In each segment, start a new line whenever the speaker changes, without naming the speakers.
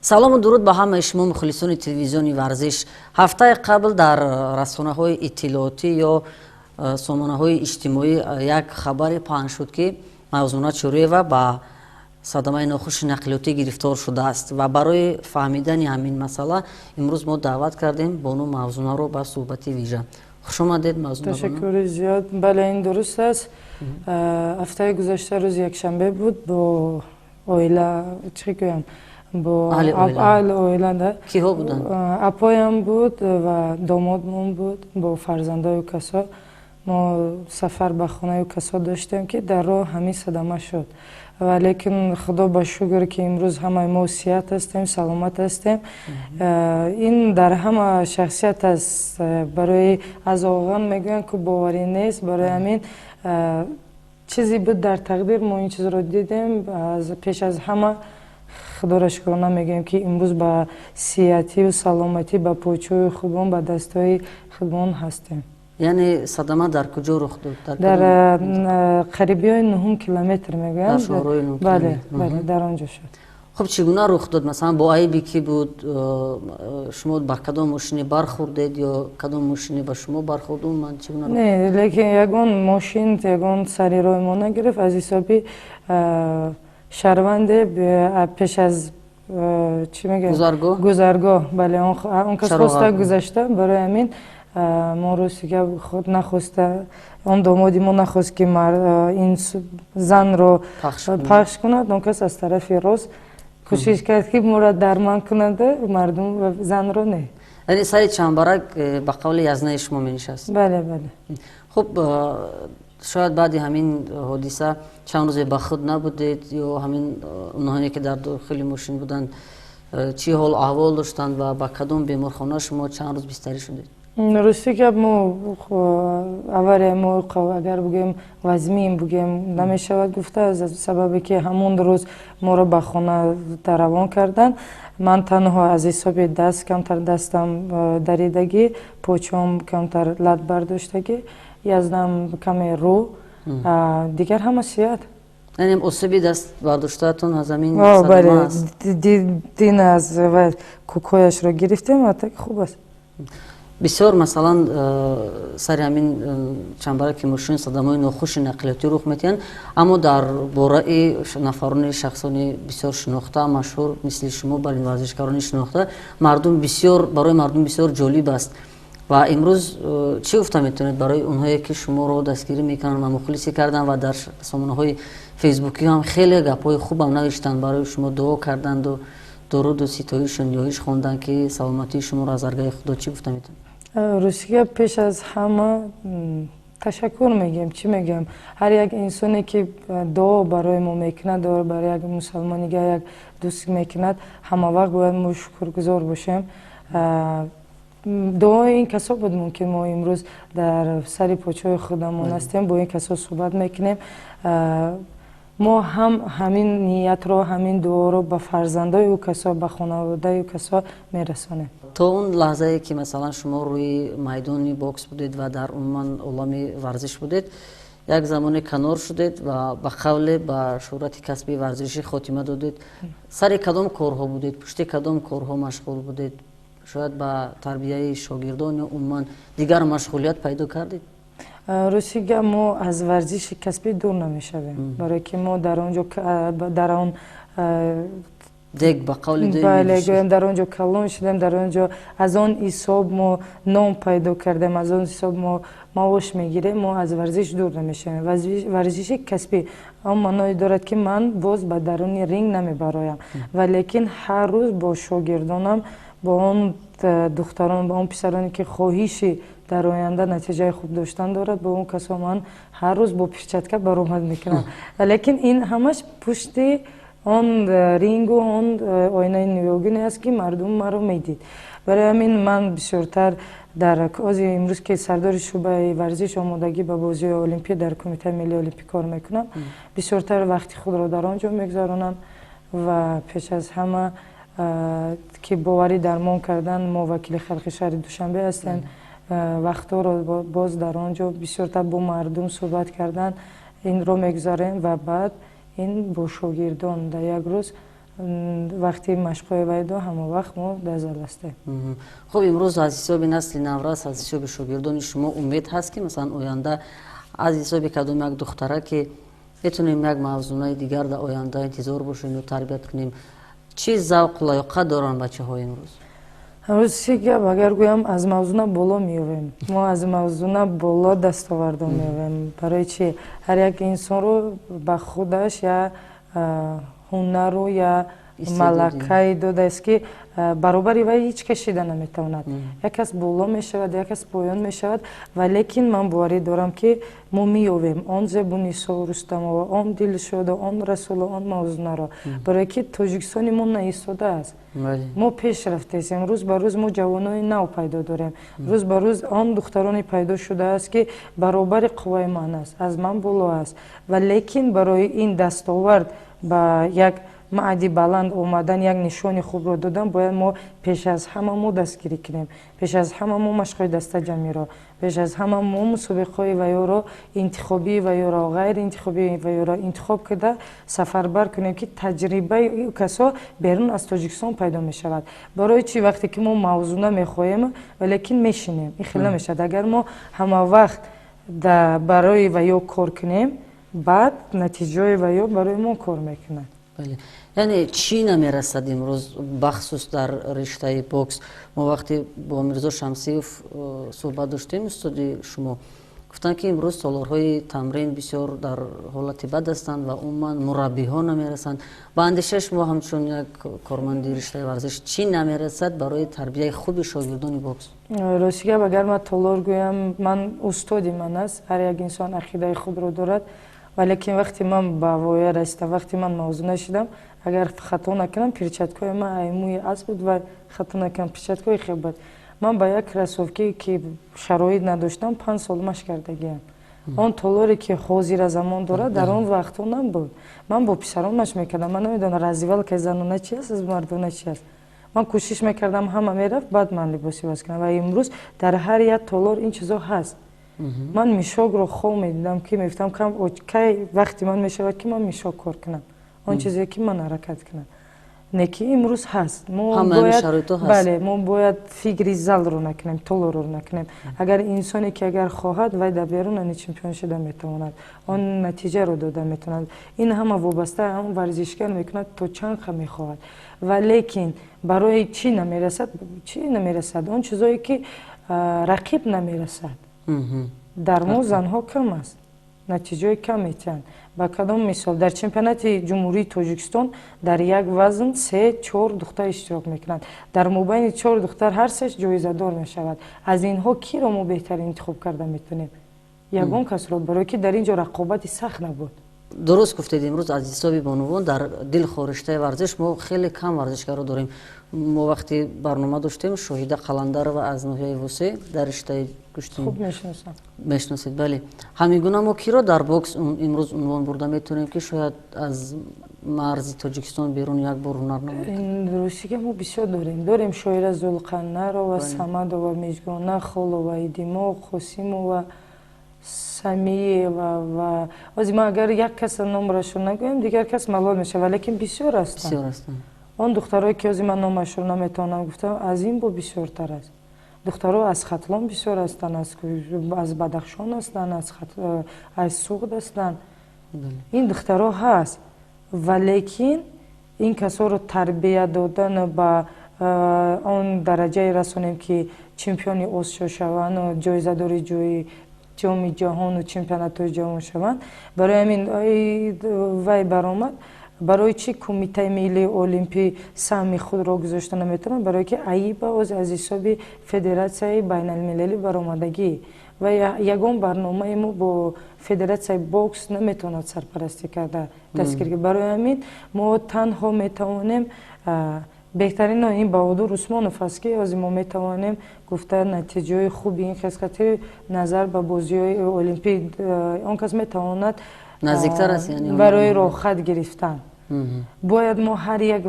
Салому дуруд ба ҳамаи шумо, мухлисони телевизиони Варзиш. Ҳафтаи қабл дар расонаҳои иттилоотӣ ё сомонаҳои иҷтимоӣ як хабаре паҳн шуд, ки Мавзуна Чӯриева ба садамаи нохуши нақлиётӣ гирифтор шудааст, ва барои фаҳмидани ҳамин масъала имрӯз мо даъват кардем бону Мавзунаро ба суҳбати вижа. Хуш омадед, Мавзуна.
Ташаккури зиёд. Бале, ин дуруст аст. Ҳафтаи гузашта, рӯзи якшанбе буд, бо оила, чӣ гӯям, бо аҳли оила.
Киҳо буданд?
Апоям буд ва домодмон буд бо фарзандою касо. Мо сафар ба хонаи касо доштем, ки дар роҳ ҳамин садама шуд. Ва лекин Худо ба шукр, ки имрӯз ҳамаи мо сиҳат ҳастем, саломат ҳастем. Ин дар ҳама шахсият аст. Барои аз оған мегӯянд, ки боварӣ нест. Барои ҳамин чизе буд дар тақдир, мо ин чизро дидем. Пеш аз ҳама Худоро шукрона мегӯем, ки имрӯз ба сиҳатию саломатӣ, ба почаҳои хубон, ба дастҳои хубон ҳастем.
Яъне садама дар куҷо рух дод?
Дар қарибиҳои нуҳум километр мегӯянд. Бале, бале, дар он ҷо шуд.
Хуб, чӣ гуна рух дод? Масалан, бо айби кӣ буд? Шумо ба кадом мошине бархӯрдед ё кадом мошине ба шумо бархӯрд? Умуман, чӣ гуна?
Не, лекин ягон мошин, ягон сари роҳи мо нагирифт. Аз ҳисоби шаҳрванде пеш аз, чӣ мегӯяд,
гузаргоҳ.
Гузаргоҳ, бале, он кас хоста гузашта. Барои ҳамин мо, рости гап, худ нахоста, он домоди мо нахост, ки ин занро пахш кунад. Он кас аз тарафи рост кӯшиш кард, ки моро дарман кунад, мардум, занро не.
Яъне сари чамбарак ба қавли язнаи шумо менишаст?
Бале, бале.
Хуб, шояд баъди ҳамин ҳодиса чанд рӯзе ба худ набудед ё ҳамин онҳое, ки дар дохили мошин буданд, чӣ ҳол аҳвол доштанд ва ба кадом беморхона шумо чанд рӯз бистарӣ шудед?
Рости гап, мо авария мо, агар бугӯем, вазмин бугӯем, намешавад гуфта, аз сабабе ки ҳамон рӯз моро ба хона равон карданд. Ман танҳо аз ҳисоби даст, камтар дастам даридагӣ, почаам камтар лат бардоштагӣ, яздам каме рӯ, дигар ҳама сиҳат.
Яъне осеби даст бардоштаатон аз ҳамин?
Бале, дин аз кӯкҳояшро гирифтем, так хуб аст.
Бисёр, масалан, сари ҳамин чамбараки мошин садамаҳои нохуши нақлиётӣ рух медиҳанд, аммо дар бораи нафарони, шахсони бисёр шинохта, машҳур мисли шумо, балин варзишгарони шинохта, мардум бисёр, барои мардум бисёр ҷолиб аст. Ва имрӯз чӣ гуфта метавонед барои онҳое, ки шуморо дастгирӣ мекунанд ва мухлисӣ карданд ва дар сомонаҳои фейсбукӣ ҳам хеле гапҳои хубам навиштанд, барои шумо дуо карданду дуруду ситоишу ниёиш хонданд, ки саломатии шуморо аз даргаҳи Худо? Чӣ гуфта метавонед?
Рости гап, пеш аз ҳама ташаккур мегӯем. Чӣ мегӯям, ҳар як инсоне, ки дуо барои мо мекунад, дуо барои як мусалмонига, як дӯст мекунад, ҳама вақт бояд мо шукргузор бошем. Дуои ин касо буд, мумкин мо имрӯз дар сари почаҳои худамон ҳастем, бо ин касо суҳбат мекунем. Мо ҳам ҳамин ниятро, ҳамин дуоро ба фарзандои ӯ касо, ба хонаводаи ӯ касо мерасонем.
То он лаҳзае, ки масалан шумо рӯи майдони бокс будед ва дар умуман олами варзиш будед, як замоне канор шудед ва ба қавле ба шӯҳрати касбии варзишӣ хотима додед. Сари кадом корҳо будед, пушти кадом корҳо машғул будед? Шояд ба тарбияи шогирдон ё умуман дигар машғулият пайдо кардед?
Рости гап, мо аз варзиши касбӣ дур намешавем, барое ки мо дар он ҷо, дар он
дег, ба қавли.
Бале, гӯям, дар он ҷо калон шудем, дар он ҷо аз он ҳисоб мо ном пайдо кардем, аз он ҳисоб мо маош мегирем. Мо аз варзиш дур намешавем. Варзиши касбӣ он маъное дорад, ки ман боз ба даруни ринг намебароям, валекин ҳар рӯз бо шогирдонам, бо он духтарон, бо он писароне, ки хоҳиши дар оянда натиҷаи хуб доштан дорад, бо он касо ман ҳар рӯз бо перчатка баромад мекунам. Валекин ин ҳамаш пушти он рингу он оинаи нигоҳгуне аст, ки мардум маро медид. Барои ҳамин ман бисёртар дар ози имрӯз, ки сардори шӯъбаи варзиш, омодагӣ ба бозиҳои олимпӣ дар Кумитаи миллии олимпӣ кор мекунам, бисёртар вақти худро дар он ҷо мегузаронам. Ва пеш аз ҳама, ки боварӣ дармон кардан, мо вакили халқи шаҳри Душанбе ҳастем, вақтҳоро боз дар он ҷо бисёртар бо мардум суҳбат кардан, инро мегузарем ва баъд ин бо шогирдон дар як рӯз. Вақти машқҳои вайдо ҳама вақт мо дар зал ҳастем.
Хуб, имрӯз аз ҳисоби насли наврас, аз ҳисоби шогирдони шумо умед ҳаст, ки масалан оянда аз ҳисоби кадом як духтара, ки метавонем як мавзунаи дигар дар оянда интизор бошем ё тарбият кунем? Чӣ завқу лаёқат доранд бачаҳо имрӯз?
Рости гап агар гӯям, аз мавзуна боло меёвем, мо аз мавзуна боло дастовардо меёвем. Барои чи? Ҳар як инсонро ба худаш я ҳунару я малакае додааст, ки баробари вай ҳеҷ кас шида наметавонад. Як кас боло мешавад, як кас поён мешавад, ва лекин ман боварӣ дорам, ки мо меёвем он Зебунисо Рустамова, он Дилшода, он Расуло, он Мавзунаро, барое ки Тоҷикистони мо наистодааст, мо пеш рафтаистем. Рӯз ба рӯз мо ҷавонони нав пайдо дорем, рӯз ба рӯз он духтароне пайдо шудааст, ки баробари қувваи ман аст, аз ман боло аст. Ва лекин барои ин дастовард, ба як маъди баланд омадан, як нишони хубро додан, бояд мо пеш аз ҳама мо дастгирӣ кунем, пеш аз ҳама мо машқҳои дастаҷамъиро, пеш аз ҳама мо мусобиқаҳои ваёро, интихобии ваёро, ғайриинтихобии ваёро интихоб карда сафарбар кунем, ки таҷрибаи касо берун аз Тоҷикистон пайдо мешавад. Барои чӣ вақте ки мо мавзуна мехоҳем, валекин мешинем, ин хел намешавад. Агар мо ҳама вақт барои ваё кор кунем, баъд натиҷаи ваё барои мо кор мекунад.
Бале, яъне чӣ намерасад имрӯз, бахусус дар риштаи бокс? Мо вақте бо Мирзо Шамсиев суҳбат доштем, устоди шумо, гуфтанд, ки имрӯз толорҳои тамрин бисёр дар ҳолати бад ҳастанд ва умуман мураббиҳо намерасанд. Ба андешаи шумо, ҳамчун як корманди риштаи варзиш, чӣ намерасад барои тарбияи хуби шогирдони бокс?
Рости гап, агар ман толор гӯям, ман устоди ман аст, ҳар як инсон ақидаи худро дорад. Валекин вақте ман ба воя расидам, вақте ман мавзуна шудам, агар хато накунам, перчаткаҳои ман ай мӯи асп буд ва хато накунам, перчаткаҳои хел буд. Ман ба як кроссовке, ки шароит надоштам, 5 сол машқ кардагиам. Он толоре, ки ҳозира замон дорад, дар он вақтҳо набуд. Ман бо писарон машқ мекардам. Ман намедонам, раздевалкаи занона чи аст, аз мардона чи аст. Ман кӯшиш мекардам, ҳама мерафт, баъд ман либос иваз кунам. Ва имрӯз дар ҳар як толор ин чизо ҳаст. Ман мешокро хоб медидам, ки мегуфтам, кай вақти ман мешавад, ки ман мешок кор кунам, он чизе ки ман ҳаракат кунам. Не ки имрӯз ҳаст. Бале, мо бояд фикри залро накунем, толорро накунем. Агар инсоне ки агар хоҳад, вай дар берун ани чемпион шуда метавонад, он натиҷаро дода метавонад. Ин ҳама вобаста он варзишгар мекунад, то чанд қа мехоҳад. Ва лекин барои чӣ намерасад, чӣ намерасад? Он чизое ки рақиб намерасад. Дар мо занҳо кам аст, натиҷаи кам метиҳанд. Ба кадом мисол, дар чемпионати Ҷумҳурии Тоҷикистон дар як вазн се чор духтар иштирок мекунанд. Дар мобайни чор духтар ҳар сеш ҷоизадор мешавад. Аз инҳо киро мо беҳтарин интихоб карда метавонем? Ягон касро, барое ки дар ин ҷо рақобати сахт набуд.
Дуруст гуфтед, имрӯз аз ҳисоби бонувон дар дилхоҳ риштаи варзиш мо хеле кам варзишгаро дорем. Мо вақте барнома доштем, Шоҳида Қаландарова аз ноҳияи Восе дар риштаи гӯштин.
Хуб мешиносам.
Мешиносед, бале. Ҳамин гуна мо киро дар бокс имрӯз унвон бурда метавонем, ки шояд аз марзи Тоҷикистон берун як бор ҳунарнамоӣ?
Рости мо бисёр дорем: Шоира Зулқанарова, Самадова, Мижгона Холова, Идимо Қосимова, Самиева. Ва ҳозир ман агар як каса номрашро нагӯям, дигар кас малол мешавад, лекин бисёр ҳастанд он духтарое, ки ҳозир ман номашро наметавонам гуфтам. Аз ин бо бисёртар аст. Духтаро аз Хатлон бисёр ҳастанд, аз Бадахшон ҳастанд, аз Суғд ҳастанд. Ин духтаро ҳаст, ва лекин ин касоро тарбия додан, ба он дараҷае расонем, ки чемпиони Осиё шаванд, ҷоизадори ҷои ҷоми ҷаҳону чемпионатҳои ҷаҳон шаванд. Барои ҳамин вай баромад. Барои чӣ Кумитаи миллии олимпӣ саҳми худро гузошта наметавонад? Барое ки АИБА оз аз ҳисоби федератсияи байналмилалӣ баромадагӣ ва ягон барномаи мо бо федератсияи бокс наметавонад сарпарастӣ карда дастгирӣ. Барои ҳамин мо танҳо метавонем, беҳтарино ин Баҳодур Усмонов аст, ки ҳозир мо метавонем гуфта, натиҷаҳои хуби ин кас қатъи назар ба бозиҳои олимпӣ он кас метавонад.
Наздиктар аст.
Барои роҳхат гирифтан бояд мо ҳар як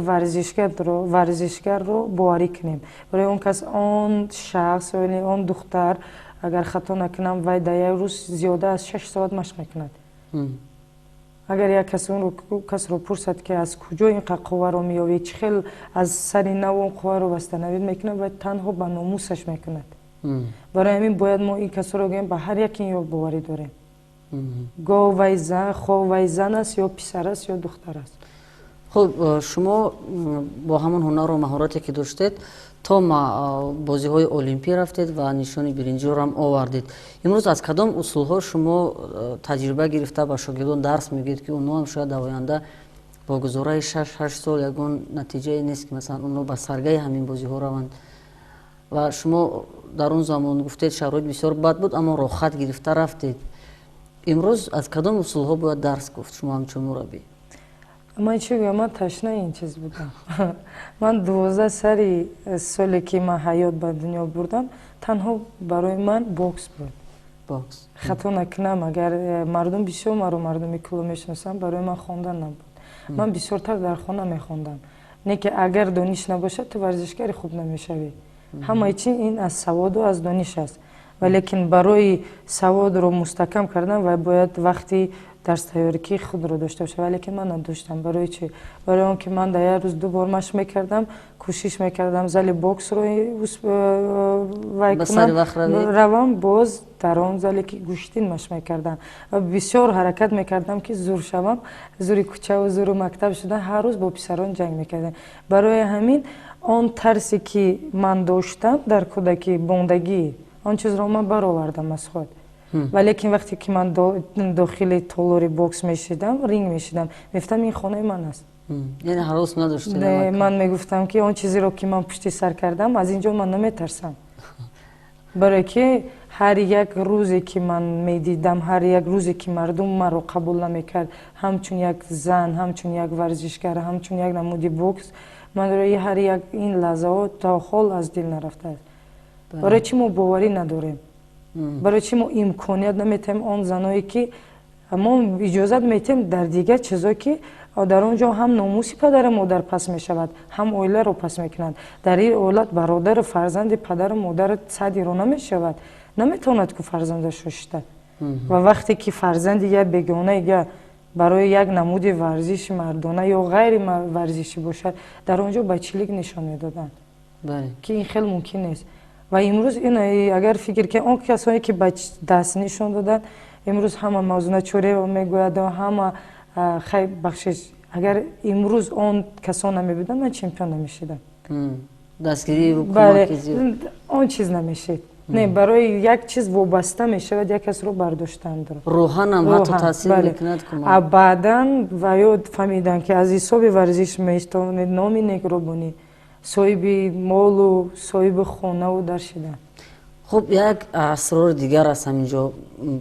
варзишгарро боварӣ кунем. Барои он кас, он шахс, он духтар, агар хато накунам, вай дар як рӯз зиёда аз 6 соат машқ мекунад. Агар як кас онро касро пурсад, ки аз куҷо ин қадр қувваро меёбӣ, чӣ хел аз сари нав он қувваро восстановить мекунад, ва танҳо ба номусаш мекунад. Барои ҳамин бояд мо ин касоро гӯем, ба ҳар як ин ё боварӣ дорем, гоҳ вай зан, хоҳ вай зан аст ё писар аст ё духтар аст.
Хуб, шумо бо ҳамон ҳунару маҳорате, ки доштед, то бозиҳои олимпӣ рафтед ва нишони биринҷиро ҳам овардед. Имрӯз аз кадом усулҳо шумо таҷриба гирифта, ба шогирдон дарс мегӯед, ки онҳо ҳам шояд дар оянда бо гузораи 6-8 сол ягон натиҷае нест, ки масалан онҳо ба саргаи ҳамин бозиҳо раванд? Ва шумо дар он замон гуфтед, шароит бисёр бад буд, аммо роҳхат гирифта рафтед. Имрӯз аз кадом усулҳо бояд дарс гуфт, шумо ҳамчун мураббӣ?
Ман чӣ гӯям, ман ташнаи ин чиз будам. Ман 12 сари соле, ки ман ҳаёт ба дунё бурдам, танҳо барои ман бокс буд.
Бокс.
Хато накунам, агар мардум бисёр маро, мардуми Кӯлоб мешиносанд, барои ман хондан набуд. Ман бисёртар дар хона мехондам. Не ки агар дониш набошад, ту варзишгари хуб намешавӣ. Ҳамаи чи ин аз саводу аз дониш аст. Валекин барои саводро мустаҳкам кардан вай бояд вақти дарстайёрикии худро дошта бошад. Валекин ман надоштам. Барои чи? Барои он ки ман дар як рӯз ду бор машқ мекардам, кӯшиш мекардам зали боксро вай кунам, равам, боз дар он зале ки гӯштин машқ мекардам. Бисёр ҳаракат мекардам, ки зур шавам. Зури кӯчаву зуру мактаб шуда, ҳар рӯз бо писарон ҷанг мекардем. Барои ҳамин он тарсе, ки ман доштам дар кӯдакӣ, бондагӣ, он чизро ман баровардам аз худ. Валекин вақте ки ман дохили толори бокс мешидам, ринг мешидам, мегуфтам, ин хонаи ман аст.
Яъне ҳарос надоштед?
Ман мегуфтам, ки он чизеро, ки ман пушти сар кардам, аз ин ҷо ман наметарсам, барое ки ҳар як рӯзе, ки ман медидам, ҳар як рӯзе, ки мардум маро қабул намекард ҳамчун як зан, ҳамчун як варзишгар, ҳамчун як намуди бокс, ман ҳар як ин лаҳзаҳо то ҳол аз дил нарафтааст. Барои чӣ мо боварӣ надорем? Барои чӣ мо имконият наметаҳем он заное, ки мо иҷозат метиҳем дар дигар чизо, ки дар он ҷо ҳам номуси падару модар пас мешавад, ҳам оиларо пас мекунанд? Дар ин ҳолат бародару фарзанди падару модар садиро намешавад, наметавонад ку фарзандашро шита. Ва вақте ки фарзанди як бегонаига барои як намуди варзиши мардона ё ғайри варзишӣ бошад, дар он ҷо ба чилик нишон медоданд, ки ин хел мумкин нест. Ва имрӯз ин агар фикр ки он касоне, ки ба даст нишон доданд, имрӯз ҳама Мавзуна Чорева мегӯяд, ҳама хай, бахшиш, агар имрӯз он касон намебуданд, ман чемпион намешидам.
Дастгирӣ.
Он чиз намешид. Не, барои як чиз вобаста мешавад, як касро бардоштан.
Рӯҳанам ҳатто таъсир мекунад.
А баъдан ва ё фаҳмиданд, ки аз ҳисоби варзиш метавонед номи некро бунӣ, соҳиби молу соҳиби хонаву дар шидан.
Хуб, як асрори дигар аст ҳаминҷо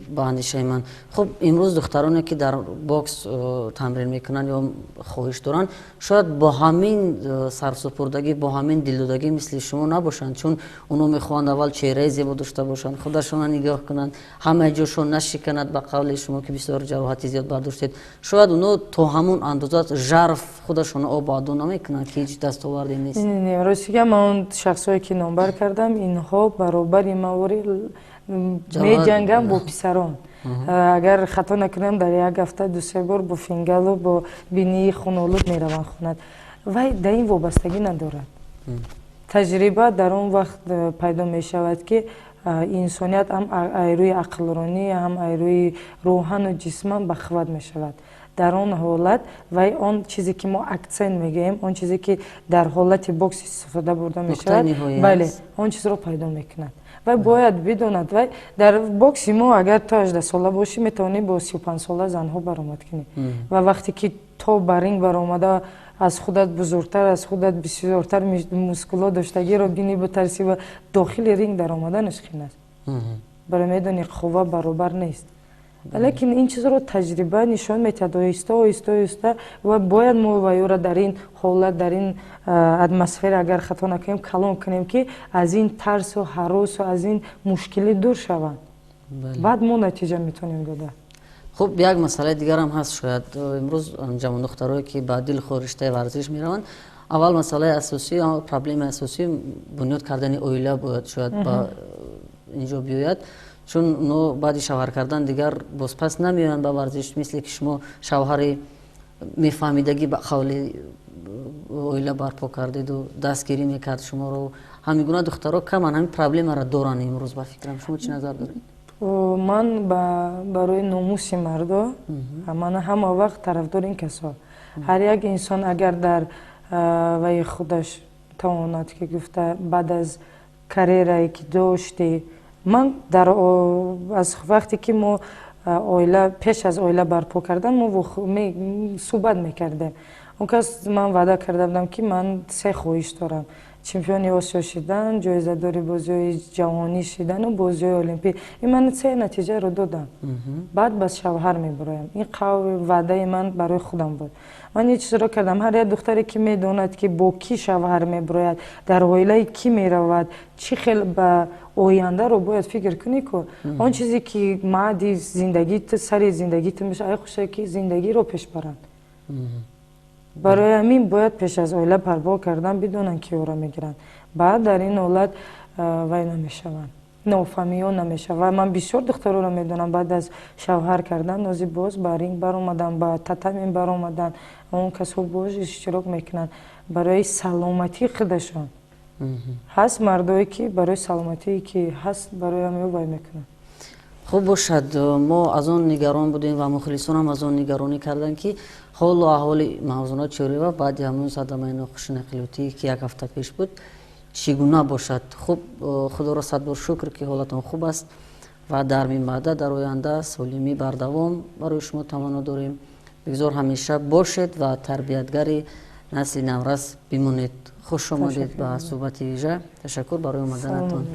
ба андешаи ман. Хуб, имрӯз духтароне, ки дар бокс тамрин мекунанд ё хоҳиш доранд, шояд бо ҳамин сарсупурдагӣ, бо ҳамин дилдодагӣ мисли шумо набошанд, чун онҳо мехоҳанд аввал чеҳраи зебо дошта бошанд, худашонро нигоҳ кунанд, ҳамаи ҷошон нашиканад. Ба қавли шумо, ки бисёр ҷароҳати зиёд бардоштед, шояд онҳо то ҳамон андоза жарф худашонро обоадо намекунанд, ки ҳеҷ дастоварде нест.
Ростига, ман он шахсое, ки номбар кардам, инҳо баробари мавори меҷангам бо писарон. Агар хато накунам, дар як ҳафта 2-се бор бо фингалу бо бинии хунолуд мераванд хонад. Вай дар ин вобастагӣ надорад. Таҷриба дар он вақт пайдо мешавад, ки инсоният ҳам айрӯи ақлронӣ, ҳам айрӯи рӯҳану ҷисман бахват мешавад. Дар он ҳолат вай он чизе, ки мо акцент мегӯем, он чизе, ки дар ҳолати бокс истифода бурда мешавад, бале, он чизро пайдо мекунад. Вай бояд бидонад, вай дар бокси мо агар то 18-сола бошӣ, метавонӣ бо 35-сола занҳо баромад кунӣ. Ва вақте ки то ба ринг баромада, аз худат бузургтар, аз худат бисёртар мускуло доштагиро бинӣ, битарсӣ ва дохили ринг даромаданаш қин аст, барои медонӣ, қувва баробар нест. Лекин ин чизро таҷриба нишон метиҳад оҳиста, оҳиста, оҳиста. Ва бояд мо ваёра дар ин ҳолат, дар ин атмосфера, агар хато накунем, калон кунем, ки аз ин тарсу ҳаросу аз ин мушкилӣ дур шаванд. Баъд мо натиҷа метавонем дода.
Хуб, як масъалаи дигарам ҳаст. Шояд имрӯз ҷавондухтарое, ки ба дилхоҳ риштаи варзиш мераванд, аввал масъалаи асосӣ, проблемаи асосӣ бунёд кардани оила бояд шояд ба инҷо биёяд, чун онҳо баъди шавҳар кардан дигар бозпас намеоянд ба варзиш, мисле ки шумо шавҳари мефаҳмидагӣ ба қавли оила барпо кардеду дастгирӣ мекард шуморо. Ҳамин гуна духтаро каманд, ҳамин проблемаро доранд имрӯз. Ба фикрам, шумо чӣ назар доред?
Ман барои номуси мардо, ман ҳама вақт тарафдори ин касо. Ҳар як инсон агар дар ваи худаш тавонад, ки гуфта, баъд аз карьерае ки дошти, ман дар аз вақте ки мо оила, пеш аз оила барпо кардан, мо суҳбат мекардем. Он кас ман ваъда карда будам, ки ман се хоҳиш дорам: чемпиони Осиё шидан, ҷоизадори бозиҳои ҷавонӣ шидану бозиҳои олимпӣ. Ин ман се натиҷаро додам, баъд ба шавҳар мебароям. Ин ваъдаи ман барои худам буд. Ман ин чизро кардам. Ҳар як духтаре ки медонад, ки бо кӣ шавҳар мебарояд, дар оилаи кӣ меравад, чӣ хел ба ояндаро бояд фикр кунӣ ку. Он чизе ки маъди зиндагӣ, сари зиндагӣ ту меша, ай хуша ки зиндагиро пеш баранд. Барои ҳамин бояд пеш аз оила барпо кардан бидонанд, ки ӯро мегиранд. Баъд дар ин ҳолат вай намешаванд, нофаҳмиҳо намешавад. Ман бисёр духтароро медонам, баъд аз шавҳар кардан нози боз ба ринг баромадан, ба татами баромадан, он касҳо боз иштирок мекунанд барои саломатии худашон. Ҳаст мардое, ки барои саломатие ки ҳаст, барои ҳамин вай мекунанд.
Хуб бошад. Мо аз он нигарон будем ва мухлисонам аз он нигаронӣ карданд, ки ҳолу аҳволи Мавзуна Чориева баъди ҳамон садамаи нохуши нақлиётӣ, ки як ҳафта пеш буд, чӣ гуна бошад. Хуб, худоро сад бор шукр, ки ҳолатон хуб аст ва дар минбаъда, дар оянда солимӣ бардавом барои шумо таманно дорем. Бигзор ҳамеша бошед ва тарбиятгари насли наврас бимонед. Хуш омадед ба суҳбати вижа, ташаккур барои омаданатон.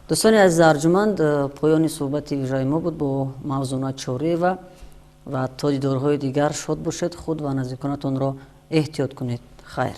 Дӯстони азиз арҷуманд, поёни суҳбати вижаи мо буд бо Мавзуна Чориева ва то дидорҳои дигар шод бошед, худ ва наздиконатонро эҳтиёт кунед. Хайр.